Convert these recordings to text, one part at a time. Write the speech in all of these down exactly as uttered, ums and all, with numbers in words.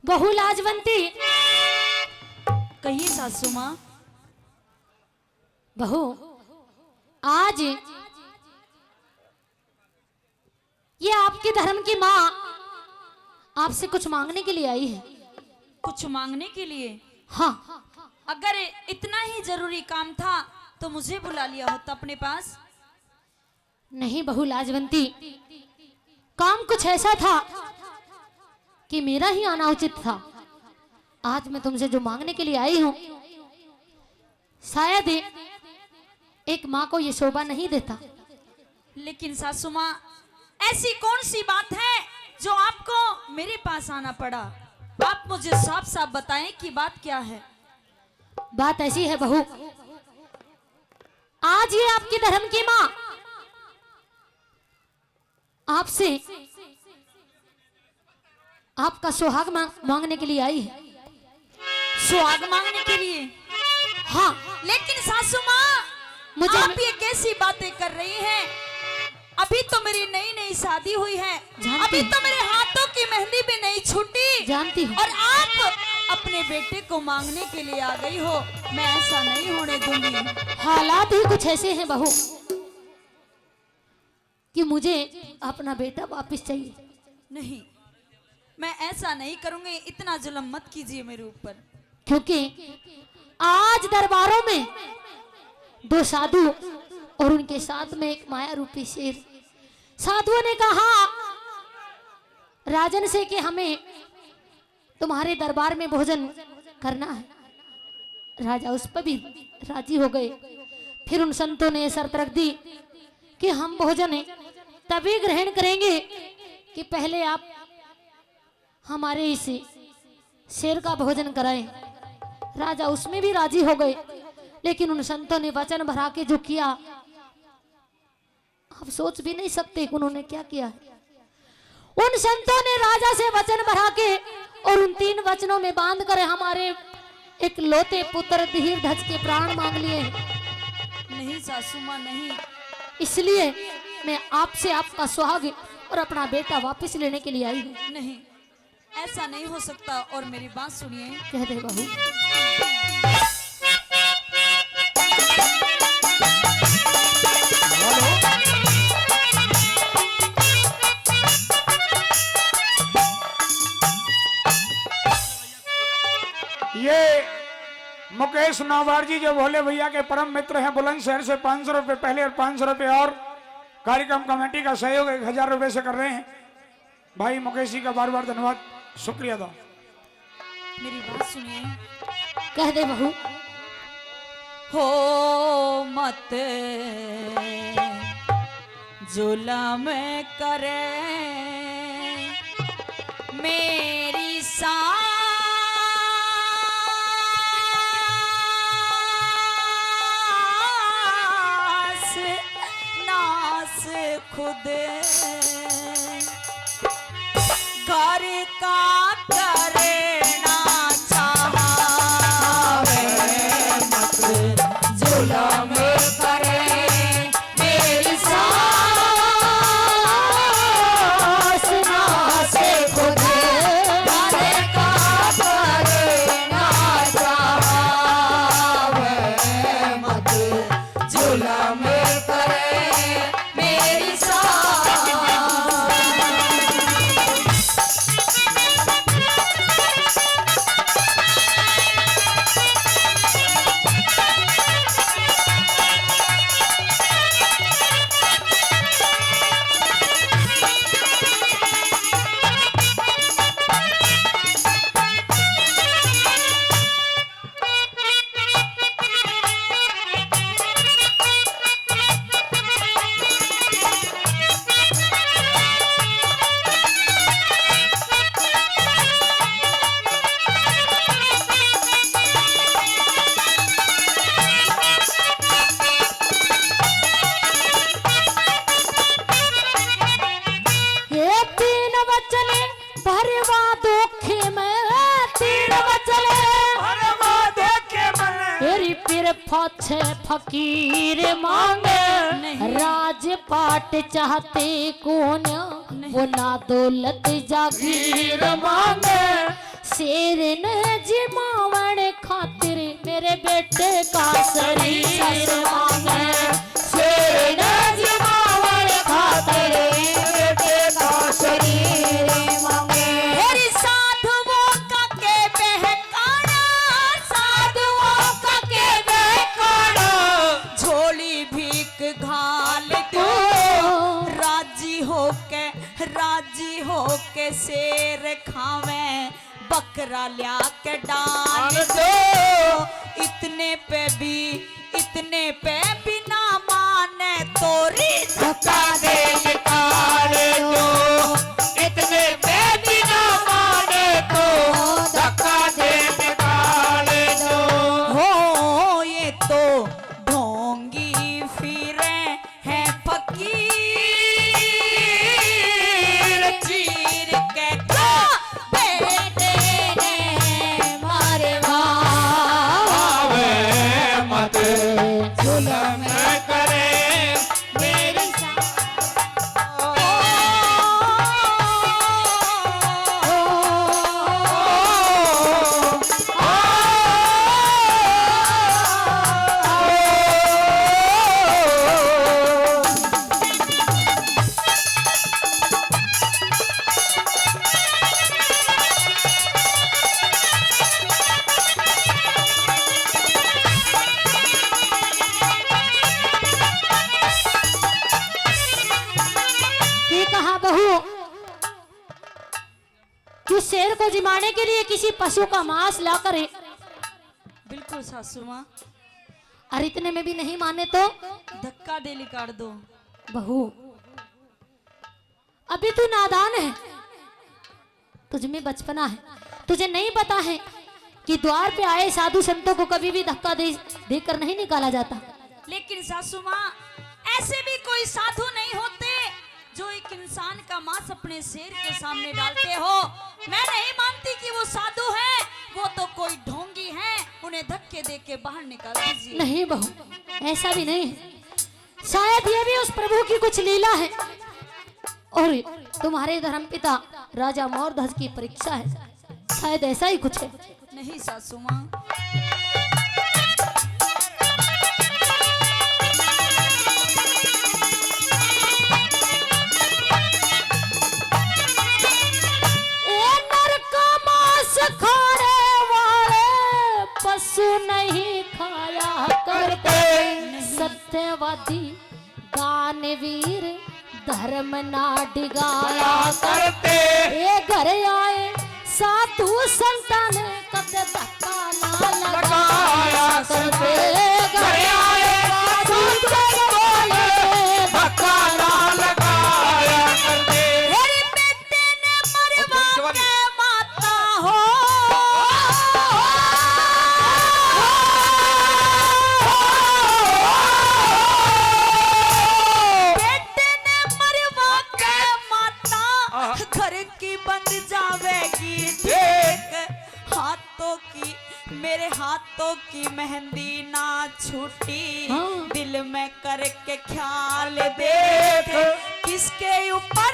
बहू लाजवंती। कहिए सासू माँ। बहू, आज ये आपके धर्म की माँ आपसे कुछ मांगने के लिए आई है। कुछ मांगने के लिए? हाँ। अगर इतना ही जरूरी काम था तो मुझे बुला लिया होता अपने पास। नहीं बहू लाजवंती, काम कुछ ऐसा था कि मेरा ही आना उचित था। आज मैं तुमसे जो मांगने के लिए आई हूँ, शायद एक माँ को ये शोभा नहीं देता। लेकिन सासू माँ, ऐसी कौन सी बात है जो आपको मेरे पास आना पड़ा? आप मुझे साफ साफ बताएं कि बात क्या है। बात ऐसी है बहू, आज ये आपकी धर्म की माँ आपसे आपका सुहाग मांग, मांगने के लिए आई है। सुहाग मांगने के लिए? हाँ। लेकिन सासू माँ, मुझे आप ये कैसी बातें कर रही हैं? अभी तो मेरी नई नई शादी हुई है, जानती अभी हूँ। तो मेरे हाथों की मेहंदी भी नहीं छूटी। जानती हूँ। और आप अपने बेटे को मांगने के लिए आ गई हो, मैं ऐसा नहीं होने दूंगी। हालात ही कुछ ऐसे हैं बहू कि मुझे अपना बेटा वापस चाहिए। नहीं, मैं ऐसा नहीं करूंगी, इतना जुल्म मत कीजिए मेरे ऊपर। क्योंकि आज दरबारों में दो साधु और उनके साथ में एक माया रूपी शेर। साधुओं ने कहा राजन से कि हमें तुम्हारे दरबार में भोजन करना है। राजा उस पर भी राजी हो गए। फिर उन संतों ने शर्त रख दी कि हम भोजन तभी ग्रहण करेंगे कि पहले आप हमारे इस शेर का भोजन कराएं। राजा उसमें भी राजी हो गए, लेकिन उन संतों ने वचन भरा के जो किया, आप सोच भी नहीं सकते कि उन्होंने क्या किया है। उन संतों ने राजा से वचन भरा के और उन तीन वचनों में बांध कर हमारे इकलौते पुत्र धीर ध्वज के प्राण मांग लिए हैं। नहीं सासू माँ, नहीं। इसलिए मैं आपसे आपका सुहाग और अपना बेटा वापस लेने के लिए आई हूँ। नहीं, ऐसा नहीं हो सकता। और मेरी बात सुनिए। कह दे बहू। ये मुकेश नावार जी जो भोले भैया के परम मित्र हैं, बुलंदशहर से पाँच सौ रुपए पहले और पाँच सौ रुपए और कार्यक्रम कमेटी का सहयोग एक हजार रुपए से कर रहे हैं। भाई मुकेश जी का बार बार धन्यवाद, शुक्रिया अदा। मेरी बात सुनिए। कह दे बहू। हो मत जुल्म करे मेरी सास, नास खुद घर का करना चाहवे, मत जुल्म करे मेरी सास, ना से खुद घर का करना चाहवे, मत जुल्म करे मेरी सास। ये तीन वचन भरवा धोखे में, तीन वचन भरवा धोखे में। तेरी पीर पाछे फकीर मांगे, नहीं। राजपाट चाहते कौन, नहीं। वो ना दौलत जागीर मांगे। शेर ने जिमावण खातिर मेरे बेटे का शरीर मांगे। शेर ने जिमावण खातिर मेरे बेटे का शरीर मांगे। मेरी साधुओं का के बहकाना, साधुओं का के बहकाना। झोली भीख घाल दो, राजी होके, राजी होके शेर खावे, बकरा ल्या के डाल दो। इतने पे भी, इतने पे भी ना माने तो री धक्का दे निकाल दो। इतने पे भी ना माने तो धक्का दे निकाल दो। हो, ये तो ढोंगी फिरे है फकीर, चीर के खा बेटे ने मरवा। आवे मत जुल्म करे मेरी सा- ये कहा बहू, जो शेर को जिमाने के लिए किसी पशु का मांस लाकर बिल्कुल सासू माँ। और इतने में भी नहीं माने तो धक्का दे निकाल दो। बहू, अभी तू नादान है, तुझ में बचपना है, तुझे नहीं पता है कि द्वार पे आए साधु संतों को कभी भी धक्का दे, देकर नहीं निकाला जाता। लेकिन सासू माँ, ऐसे भी कोई साधु नहीं होते जो एक इंसान का मांस अपने शेर के सामने डालते हो। मैं नहीं मानती कि वो साधु है, वो तो कोई ढोंगी है। उन्हें धक्के दे के बाहर निकाल दीजिए। नहीं बहू, ऐसा भी नहीं है। शायद ये भी उस प्रभु की कुछ लीला है और तुम्हारे धर्मपिता राजा मोरध्वज की परीक्षा है। शायद ऐसा ही कुछ है। नहीं सासू माँ। ए नरक मांस खाने वाले पशु नहीं खाया करते। सत्यवादी दानवीर धर्म ना डिगाया करते। ए घर आए साधु संतान कद धक्का ना लगाया करते। घर आए साधु संतान धक्का ना लगाया करते। मेरे बेटे ने मरवा के माता हो। बेटे ने मरवा के माता, घर की बन जावेगी ठीक। हाथों की, मेरे हाथों की मेहंदी ना छूटी। हाँ। दिल में करके ख्याल देख, किसके ऊपर,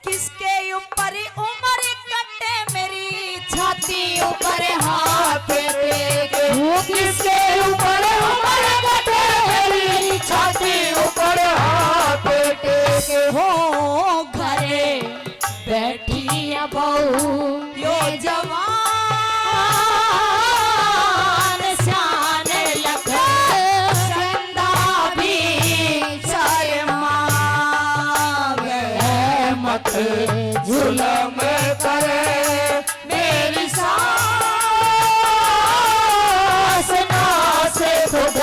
किसके ऊपर उम्र कटे मेरी छाती ऊपर हाथ टेक। वो किसके ऊपर उम्र कटे मेरी छाती ऊपर हाथ टेक। हो घरे बैठी है बहू यो जवान, शान लख चंदा भी शर्मावे मत जुल्म करे। मेरी सास ना से खुद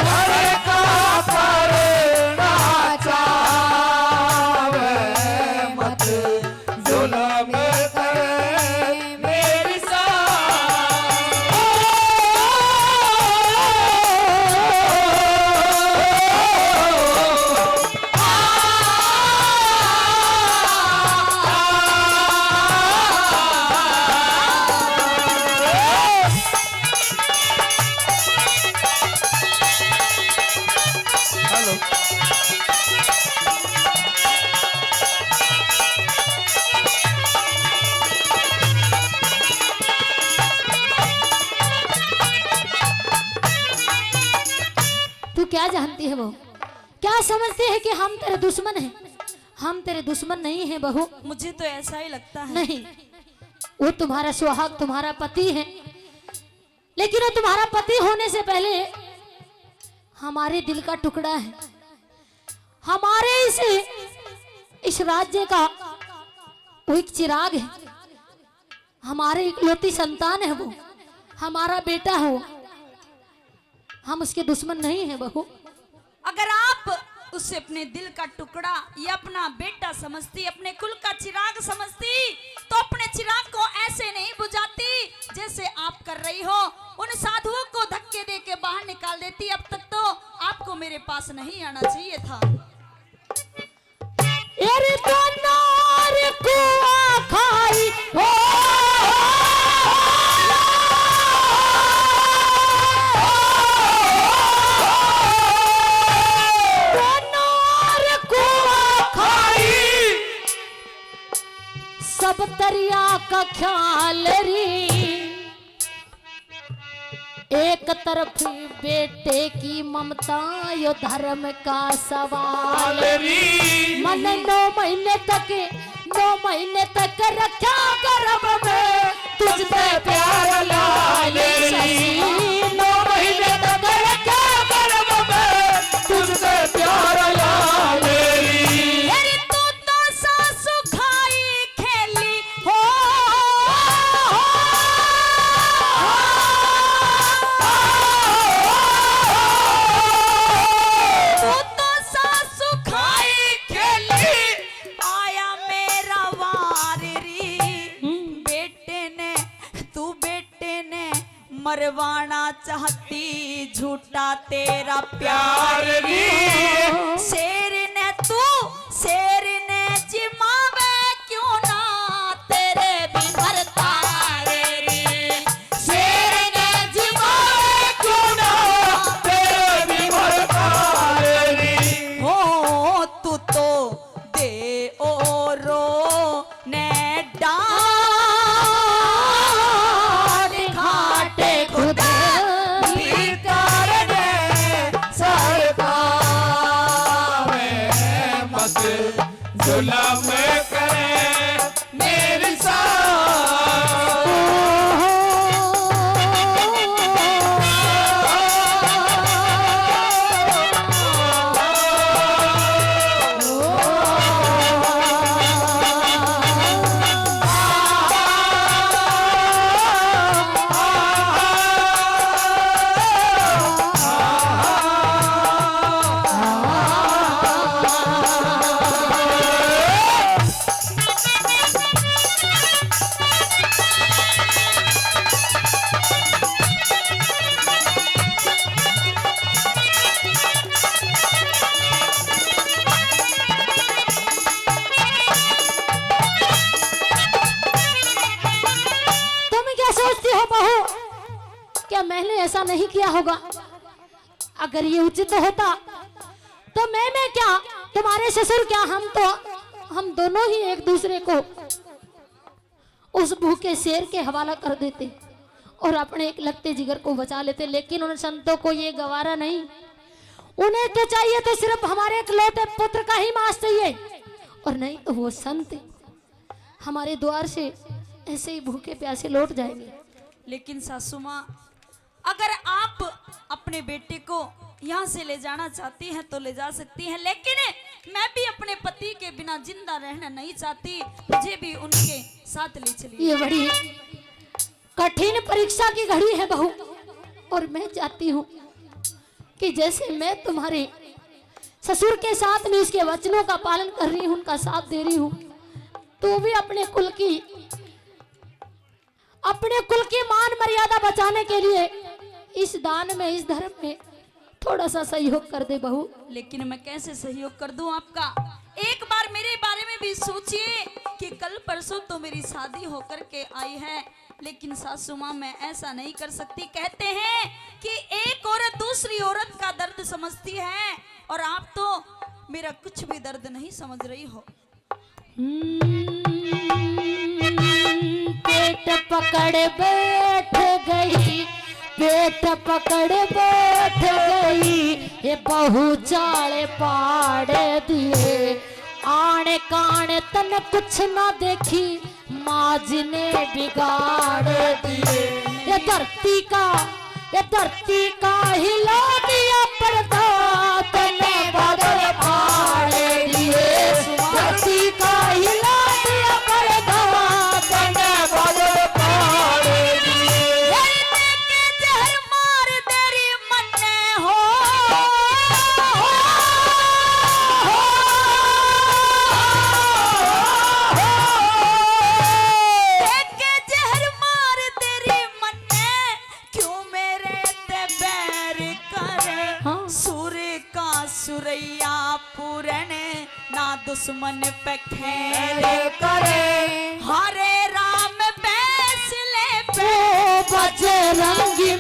घर का करना चावे मत जुल्म करे। जानती है बहू? क्या समझती है कि हम तेरे दुश्मन हैं? हम तेरे दुश्मन नहीं हैं बहू। मुझे तो ऐसा ही लगता है। नहीं, वो तुम्हारा सुहाग, तुम्हारा पति है, लेकिन वो तुम्हारा पति होने से पहले हमारे दिल का टुकड़ा है, हमारे इस, इस राज्य का वो एक चिराग है, हमारे इकलौती संतान है वो, हमारा बेटा है वो। हम उसके दुश्मन नहीं हैं बहू। अगर आप उसे अपने दिल का टुकड़ा या अपना बेटा समझती, अपने कुल का चिराग समझती, तो अपने चिराग को ऐसे नहीं बुझाती जैसे आप कर रही हो। उन साधुओं को धक्के दे के बाहर निकाल देती। अब तक तो आपको मेरे पास नहीं आना चाहिए था। अरे दोनों रे कुआ खाई हो, दोनों रे कुआ खाई, सब तरिया का ख्याल री। एक तरफ बेटे की ममता, यो धर्म का सवाल री। मन नौ महीने तक, नौ महीने तक रखा गर्भ में, तुझसे प्यार लाल री। नौ महीने तक रखा गर्भ में, तुझसे प्यार लाल री। अरे तू तो सासू खाई खेली हो, तू तो सासू खाई खेली, आया मेरा वार री। हम्म। बेटे ने, तू बेटे ने मरवाना चाहती, झूठा तेरा प्यार री। शेर ने तू, शेर ने जिमावे क्यों ना, तेरे भी मरता रे री। शेर ने जिमावे क्यों ना, तेरे भी मरता रे री। हो तू तो दे ओ रो ने डांट, घाट खुद भीतर ने सरकावे, मत जुलम करे मेरी सास। तुम क्या सोचती हो बहू, क्या मैंने ऐसा नहीं किया होगा? अगर ये उचित होता तो मैं, मैं क्या, तुम्हारे ससुर क्या, हम तो, हम दोनों ही एक दूसरे को उस भूखे शेर के हवाला कर देते और अपने इकलौते जिगर को बचा लेते, लेकिन उन संतों को ये गवारा नहीं। उन्हें तो चाहिए तो सिर्फ हमारे इकलौते पुत्र का ही मांस चाहिए, और नहीं तो वो संत हमारे द्वार से ऐसे ही भूखे प्यासे लौट जाएंगे। लेकिन सासू माँ, अगर आप अपने बेटे को यहाँ से ले जाना चाहती हैं तो ले जा सकती हैं, लेकिन मैं भी अपने पति के बिना जिंदा रहना नहीं चाहती, मुझे भी उनके साथ ले चलिए। ये बड़ी कठिन परीक्षा की घड़ी है बहू, और मैं चाहती हूँ कि जैसे मैं तुम्हारे ससुर के साथ में उसके वचनों का पालन कर रही हूँ, उनका साथ दे रही हूँ, तू भी अपने कुल की, अपने कुल की मान मर्यादा बचाने के लिए इस दान में, इस धर्म में थोड़ा सा सहयोग कर दे बहू। लेकिन मैं कैसे सहयोग कर दूं आपका? एक बार मेरे बारे में भी सोचिए कि कल परसों तो मेरी शादी होकर के आई है, लेकिन सासू माँ, मैं ऐसा नहीं कर सकती। कहते हैं कि एक औरत दूसरी औरत का दर्द समझती है, और आप तो मेरा कुछ भी दर्द नहीं समझ रही हो। हम्म, पेट पकड़ बैठ गई, पेट पकड़ बैठ गई, ये बहू चाले पाड़ दिए। आने काने तन कुछ ना देखी, माँ जी ने बिगाड़ दिए। ये धरती का, ये धरती का हिला दिया पर्दा, तने बादल फाड़ दिए। धरती का हिला दिया पर्दा, तने बादल फाड़ दिए। के जहर मार तेरी मन्ने हो, हो, हो, हो। देख के जहर मार तेरी मन्ने, क्यों मेरे ते बैर करे? हाँ। सुर का सुरैया पूरण ना दुश्मन पे खैर करे। हरे राम फैसले पे बजरंगी